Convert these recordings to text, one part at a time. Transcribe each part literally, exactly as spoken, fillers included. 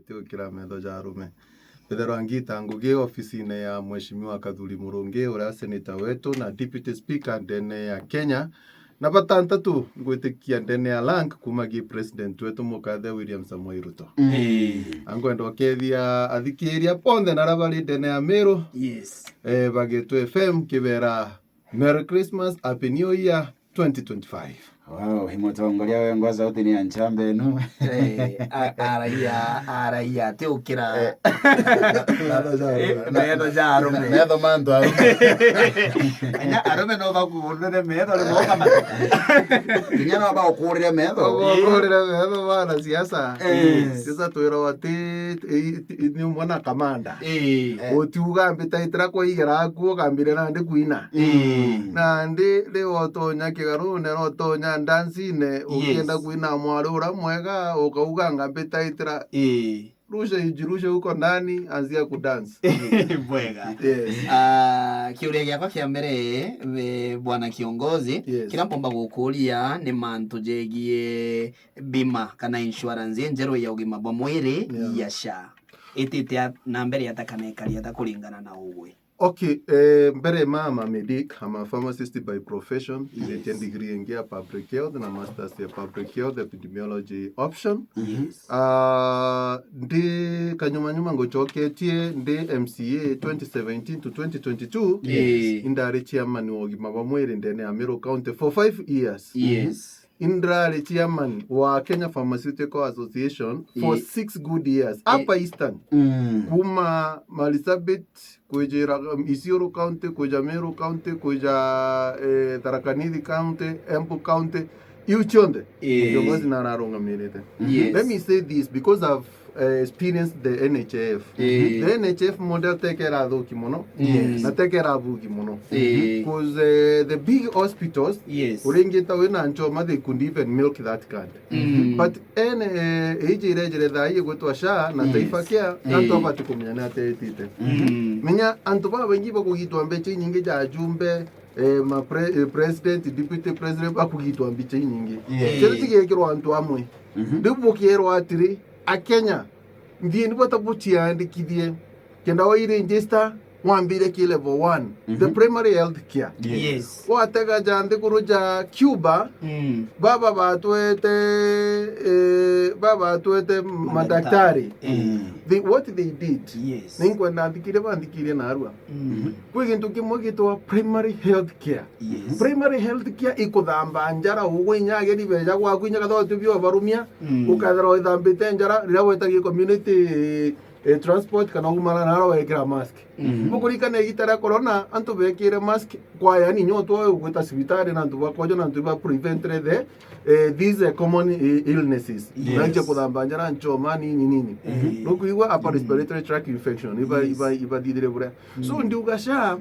ti gukira metho ja arume. Mbithairwa ngita ngugi ofisine ya Mheshimiwa Kathuri Murungi, uria senator wetu na deputy speaker ndene ya Kenya. Na batantatu ngwitikia ndene ya rank kuma gi president wetu mukathe William Samoei Ruto. Mm. Angwenda ukethia athikiria bonthe na aria bari ndene ya Meru, yes, eh, ba Getu F M kibera Merry Christmas, Happy New Year twenty twenty-five. Wow, hi mutongoria wengwa sauti ni ya nchamba enu. Eh, a-, araia, araia, ati ukira. Eh. Metho ja arume. Eh, metho ja arume. Metho ma antu arume. Anya arume no bakugunire metho ni moka matuku. Kinya no bagukurire metho. Bagukurire metho bana siasa. Eh. Siasa twiragwa ti, i-, i-, ni umwe na kamanda. Eh. Utiuga mbitaitira kwaigera aku ukambiria nandi kwina. Mm. Nandi riu otonya kigarune, rotonya ndancine, ukienda, yes, kwina mwari uria mwega, ukauga anga mbitaitira. Ii. Rusha ijirushe huko ndani, anzia kudance. Bwega. Yes. Ah, kiuria giakwa kia mbere, we bwana kiongozi, yes, kiria mpomba gukuria ni mantu jegie bima kana insurance injeru ya ugima bwa mwiri, yeah, ya SHA. Itite a-, na mbere ata kana ikari ata kuringana na ugwe? Okay, eh, mbere ma, I'm a medic, I'm a pharmacist by profession, yes, ndetie degree ingi ya public health na masters ya public health epidemiology option. Yes. Ah, ndi kanyuma nyuma ngucoketie ndi M C A twenty seventeen to twenty twenty-two. Yes. Indari chairman wa ugima bwa mwiri ndene ya Meru County for five years. Yes. Indrari chairman wa Kenya Pharmaceutical Association for, eh, six good years, eh, hapa Eastern. Mm. Kuma Marsabit kwijira, um, Isiolo County, kuja Meru County, kuja, eh, Tharaka Nithi County, Embu County, iu cionthe. Eh. Kiongozi na ararungamirite. Yes. Let me say this because I've eh, experience the N H I F. Eh. The N H I F model teke irathuki mono, yes, na teke irabugi mono. Eh. 'Cause, eh, the big hospitals, yes, uringita wina nchoma, they could even milk that card. Mm. But ene, eh, iji irejire thaa ii igwitwa SHA na, yes, Taifa Care, na, eh, antu abati kumenya ni atia itite. Mm. Menya antu babaingi bakugitwa mbecha inyingi ja ajumbe, eh, ma pre-, eh, president, deputy president, bakugitwa mbecha inyingi. Yes. Kiri tigekirwa antu amwe. Mhm. Riu bukirwa atiri, Akenya, nthieni bata buciandikithie. Kenda wairegister, wambire ki level one, the, mhm, primary health care. Yes. Yes. Watega ja nthiguru ja Cuba, mm, baba batwete, eh, baba batwete madaktari. Madaktari. Mm. They, what they did, yes, ninkwenda nthikirie, banthikirie narua. Mm. Kwi gintu kimwe gitwa primary health care. Yes. Primary health care ikuthamba njara, ugwe inya ageni beja gwaku, inya kathwa tu bio barumia, mm, ukethira withambite njara, riria wetagia community, eh, transport kana umara nara wekira mask. Mhm. Bukuririkana igita ria corona, antu bekire mask kwa, yani, nyo twa ugwita cibitari na antu bakwojo na antu ba preventire the, eh, these, eh, common, eh, illnesses. Yes. Naiche kuthamba njara, nchoma, nini, nini. Mhm. Nukuigua upper, mm, respiratory tract infection, iba, yes, iba, ibathithire buria. So, mm, ndiuga SHA,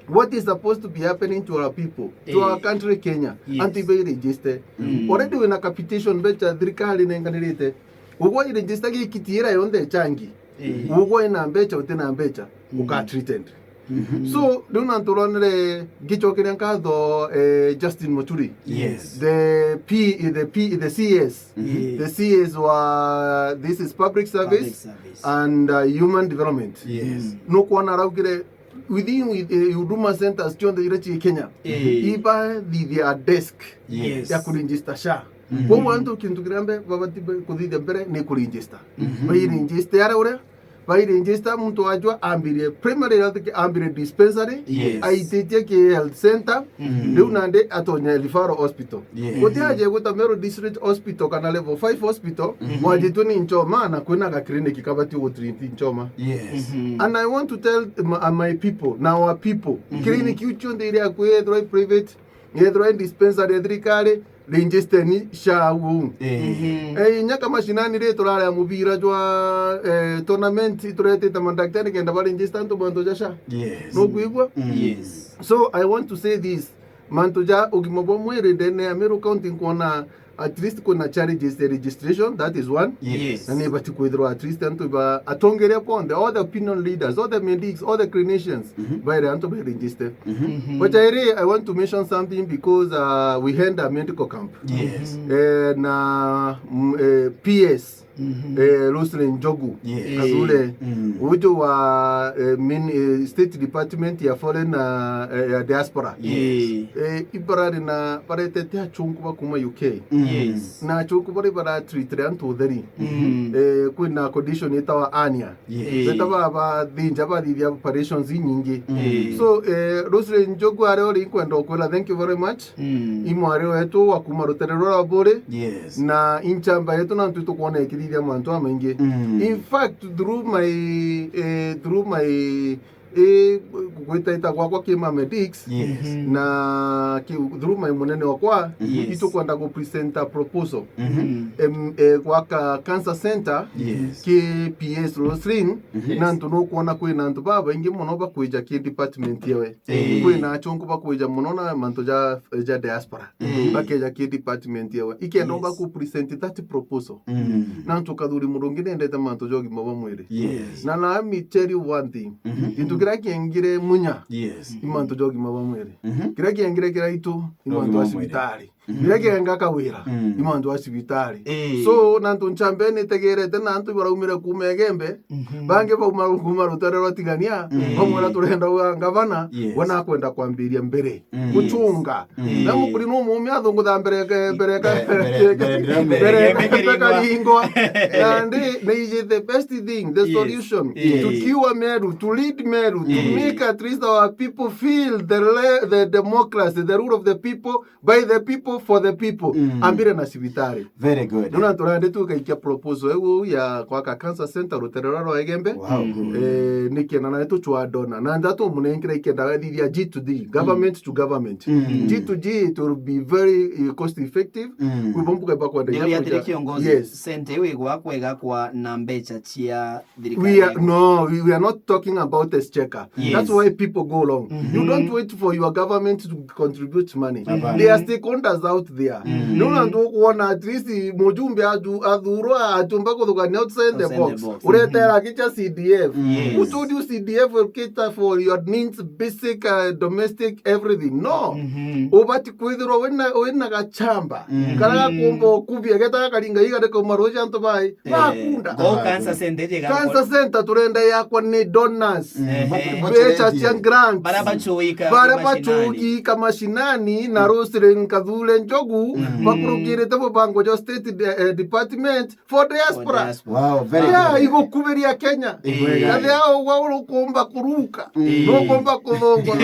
what is supposed to be happening to our people, to, eh, our country Kenya, yes, antu ibe register. Mm. Already wina capitation mbecha thirikari nenganirite. Ugwe i register gikiti ira yonthe ichangi. Eh. Ugwe ina mbecha, utina mbecha, mm, uka treated. Mhm. So, riu na nturonere ngicokeria nkatho, eh, Justin Muturi. Yes. The P, the P, the C S. Mhm. Yes. The C S wa, this is public service, public service, and, uh, human development. Yes. Mm. Nukwona araugire within, with, eh, huduma centers cionthe iria ci Kenya, eh, ibathithia a desk, yes, ya kuregister SHA. Mhm. Koguo antu kintu kiria mbe babati be-, kuthithia mbere ni kuregister. Mhm. Bairegister aria uria, bairegister muntu wajua ambirie primary health care, ambirie dispensary, yes, aititie ki health center, mhm, riu nandi atonye referral hospital. Yes. Guti aje gwita Meru District Hospital kana Level five Hospital, mhm, wajitwe ni nchoma na kwina ga clinic kabati gutreat nchoma. Yes. Mhm. And I want to tell my, my people, na our people, mhm, clinic iu cionthe iria akwi, ethirwa i private, ethirwa i dispensary ya thirikari, register ni SHA au. Eh. Mhm. Eh, inya ka mashinani ri turarea mubira jwa, eh, tournament, ituretete madaktari kenda ba register antu bantu ja SHA. Yes. Nukwigua? Mm. Yes. So I want to say this. Mantu ja ugima bwa mwiri ndene ya Meru County nkwona at least kuna challenges the registration, that is one. Yes. Na ni bati kwithirwa at least antu ba atongeria bonthe, all the opinion leaders, all the medics, all the clinicians, mhm, baire antu ba register. Mhm. Mhm. But I really, I want to mention something because, uh, we had a medical camp. Yes. Mhm. Eh, na, mm, eh, P S. Mhm. Eh, Roselyn Njogu. Yes. Kathure. Mm. Uju wa, eh, min-, eh, State Department ya Foreign na, eh, ya Diaspora. Yes. Eh, ibarari na baretete achunku ba kuma U K. Mm. Yes. Na achunku bari baratreatire antu utheri. Mm. Eh, kwina condition itawa hernia. Yes. Beta ba, bathinja bathithia operations inyingi. Mm. So, eh, Roselyn Njogu aria uri, inkwenda ukwira thank you very much. Mm. I mwari wetu wa kuma rutere rwa Buri. Yes. Na inchamba yetu na ntu tukwona ikithithia mantu amaingi. Mm. In fact, through my, eh, through my, eh, gwita ita gwakwa ki Mamedix, yes, mhm, na ki, through my munene wakwa, yes, itukwenda ku present a proposal. Mhm. Em, eh, gwaka cancer center, yes, ki P S Roselyn, yes, na ntu nukwona kwina antu babaingi muno bakwija ki department yewe. Eh. Kwina achunku bakwija muno na mantu ja, ja diaspora. Mm. Bakeja ki department yewe. Ikenda, yes, umba ku present that proposal. Mm. Na ntu Kathuri Murungi nendete mantu ja ugima bwa mwiri. Yes. Na let me tell you one thing. Mhm. Gintu kiria kiengire munya, yes, i mantu ja ugima bwa mwiri. Mhm. Kiria kiengire kiraitu, i mantu ja cibitari. Mhm. Riria kienga kawira, mm, i mantu ja cibitari. Eh. So, na antu nchambe nitegerete na antu baraumire kuma Igembe, mhm, bangi bauma kuma rutere rwa Tigania, mm, bamwira turenda uga ngavana, yes, bona akwenda kwambiria mbere. Mm. Guchunga. Mm. Na mukuri no mumia athungutha mbere ke-, mbere ka-, mbere, mbere, mbere, mbere, mbere, mbere, mbere karingwa. And they, they is the best thing, the, yes, solution, yes, to cure Meru, to lead Meru, to, mm, make at least our people feel the le-, the democracy, the rule of the people, by the people, for the people. Mm. Ambire na cibitari. Very good. Nuna turande tukaikia proposal eu ya kwaka cancer center rutere rwa Igembe. Wow, good. Eh, nikienda nayo tuchwa donor. Na ndatu munengera ikenda gathithia G to D, government to government. Mm. G to G, it will be very, eh, cost effective. Mm. Kwi bo mbuga bakwenda. Ndio ya kuja, kiongozi. Yes. Center iu igwakwa igakwa na mbecha cia thirikari. We are, no, we, we are not talking about exchequer. Yes. That's why people go wrong. Mm-hmm. You don't wait for your government to contribute money. Hapana. There are stakeholders out there. Mm. Nuna ndu kuona at least mujumbe aju-, athurwa atumba kuthugania outside the box. Outside the box. Uretera, mm-hmm, kicha C D F. Yes. Who told you C D F will cater for your needs, basic, uh, domestic, everything? No. Mm-hmm. Ubati kwithirwa wina, wina gachamba. Mm-hmm. Kara gakumba ukubia, geta gakaringa iga ndikauma ruji antu bai. Eh, bakunda. Go cancer center je. Cancer center turenda yakwa ni donors. Mm. Ehe. Mbecha cia grants. Bara bachuika. Bara bachuika mashinani na Roselyn Kathure Njogu, mm, bakurukirite mubango jwa state de-, eh, department for diaspora. For diaspora. Wow, very good. Yeah, igukubiria Kenya. Eh. Kathi ao gwa urukumba kuruka. Mm. Nukumba kuthungwa.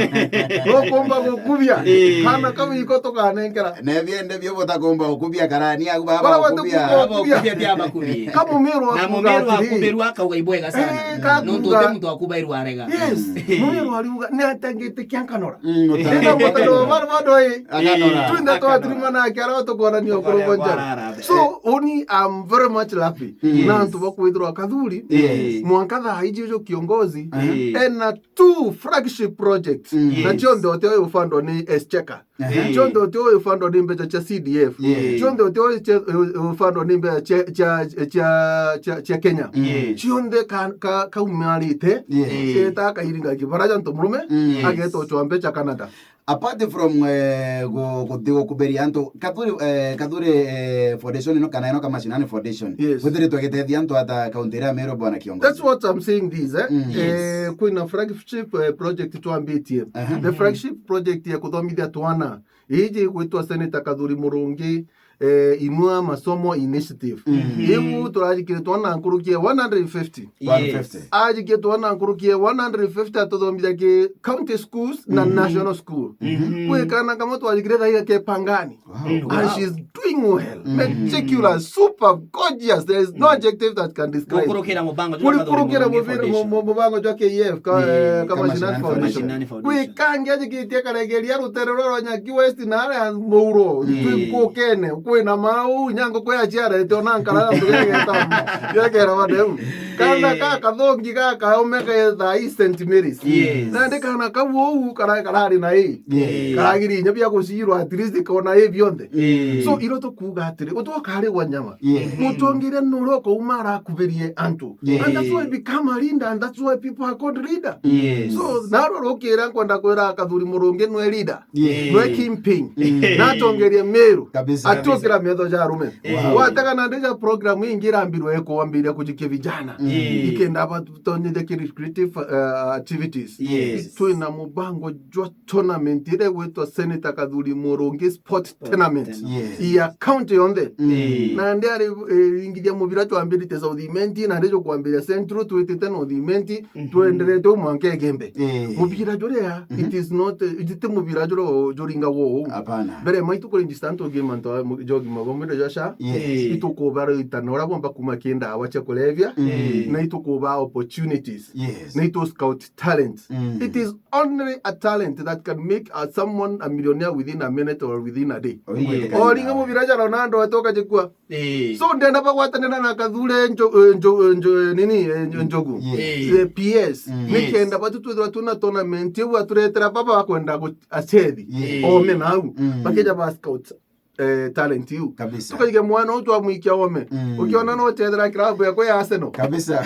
Nukumba gukubia. Eh. Kana kau iko tukanenkera. Na biende bio butakumba gukubia karani au baba. Bara gukubia. Baba gukubia. Gukubia ti abakubie. Kamumirwa. Na mumirwa akubirwa akauga ibwega sana. Eh, nontu uti muntu akubairwa arega. Yes. Mm. Mumirwa ariuga ni atangite kia nkanora. Mm, uta-, enda mutano bado bado, eh. Akanora. Twende twatirima nake ara tukwonania ukuru bwa njara. So, uni, I'm very much happy. Yes. Na antu bakwithirwa Kathuri, yes, mwanka thaa iji uju kiongozi, eh, ena two flagship projects. Mm. Na, yes, cionthe uti uyu ufundwa ni exchequer. Aha. Cionthe uti uyu ufundwa ni mbecha cia C D F. Yes. Cionthe uti uyu ufundwa ni mbecha cia, cia, cia, cia, cia Kenya. Yes. Cionthe ka, ka, kaumarite, yes, eta kairinga kibara ja ntomurume, mm, yes, ageta uchwa mbecha Canada. Apart from, eh, gu-, guthi gukuberia antu, Kathuri, eh, Kathuri, eh, Foundation ino kana ino ka Mashinani Foundation, yes, gwithiritwe gitethia antu ata kaunti iria ya Meru, bwana kiongozi? That's what I'm saying this, eh? Mm. Eh, yes. Kwina flagship, eh, project twambitie. Aha. The flagship project ya kuthomithia twana. Iji gwitwa Senator Kathuri Murungi, eh, Inua Masomo Initiative. Mm. Iu turajikire twana nkuruki ya one hundred fifty. Yes. One fifty. Ajikire twana nkuruki ya one hundred fifty atuthomithia ki county schools na, mhm, national school. Mhm. Kwi kana kamwe twajikire thaiga ke Pangani. Wow. Mm. And she's doing well. Mm. Meticulous, super gorgeous. There is no, mm, adjective that can describe. Gukurukira mubango jwa Kathuri Murungi Foundation. Gukurukira mubi-, mu-, mu-, mubango jwa K F, ka-, eh, ka Mashinani Foundation. Mashinani Foundation. Kwi kangi ajikitie karegeria rutere rwa Nyaki West na aria Muuro, mm, twi nkukene, kwina mau, nyango kwi aciarete ona nkara antu gegeta, gegera badeu. Kana ka kathongi gaka ome ke thaa ii Saint Mary's. Yes. Na ndi kana kau uu kara-, karari na ii. Yes. Karagiri inya bia gucirwa at least kona ii bionthe. Yes. So, iro tukuuga atiri, utwo kari gwa nyama. Yes. Mutongeria nuru ukouma arakubirie antu. Yes. And that's why become a leader, and that's why people are called leader. Yes. So, narwo rukira nkwenda kwira Kathuri Murungi nwe leader. Yes. Nwe kingpin. Mm. Natongerie Meru. Kabisa. Atukira metho ja arume. Wow. Watega na ndija program ingi irambirwe kwambiria kujikia vijana. Mm. Ikenda batonyithia ki recreative, uh, activities. Yes. Twina mubango jwa tournament ire gwitwa Senator Kathuri Murungi Sport Tournament. Yes. Ya county yonthe. Mm. Na ndi ari, eh, ingithia mubira twambirite South Imenti, na ndi jukwambiria Central, twitite North Imenti, mhm, twenderete u mwanka Igembe. Eh. Mubira juria, mhm, it is not, eh, iti mubira juria juringagwo uu. Hapana. Mbere maitu kuregister antu gi mantu a mu-, jogi mabombe jo sha. Yes. Eh. Itukubara itana uria bomba kuma kindawa cia kulevya. Mm. Na itukuba opportunities. Yes. Na itu scout talent. Mm. It is only a talent that can make a, someone a millionaire within a minute or within a day. Oh, yes. Oringa mubira ja Ronaldo atoka jikua. Eh. So, ndenda bagwatanira na Kathure njo-, eh, njo-, eh, njo-, eh, nini, eh, njo-, Njogu. Yes. Eh, P S. Mm. Nikenda batu twithirwa twina tournament iu aturetera baba bakwenda gu-, acethi. Yes. Ome nau. Mm. Bakeja ba scout, eh, talent iu. Kabisa. Tukaige mwana uyu twamwikia ome. Mm. Ukiona no uchethera club yako ya Arsenal. Kabisa.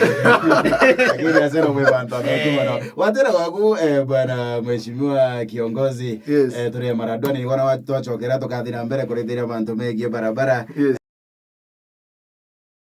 Lakini Arsenal mwe bantu ametumana. Eh. Watera waku, eh, bwana mheshimiwa kiongozi, yes, eh, turi Maradona, ni wana watu twachokera tukathi na mbere kurithiria bantu megie barabara. Yes.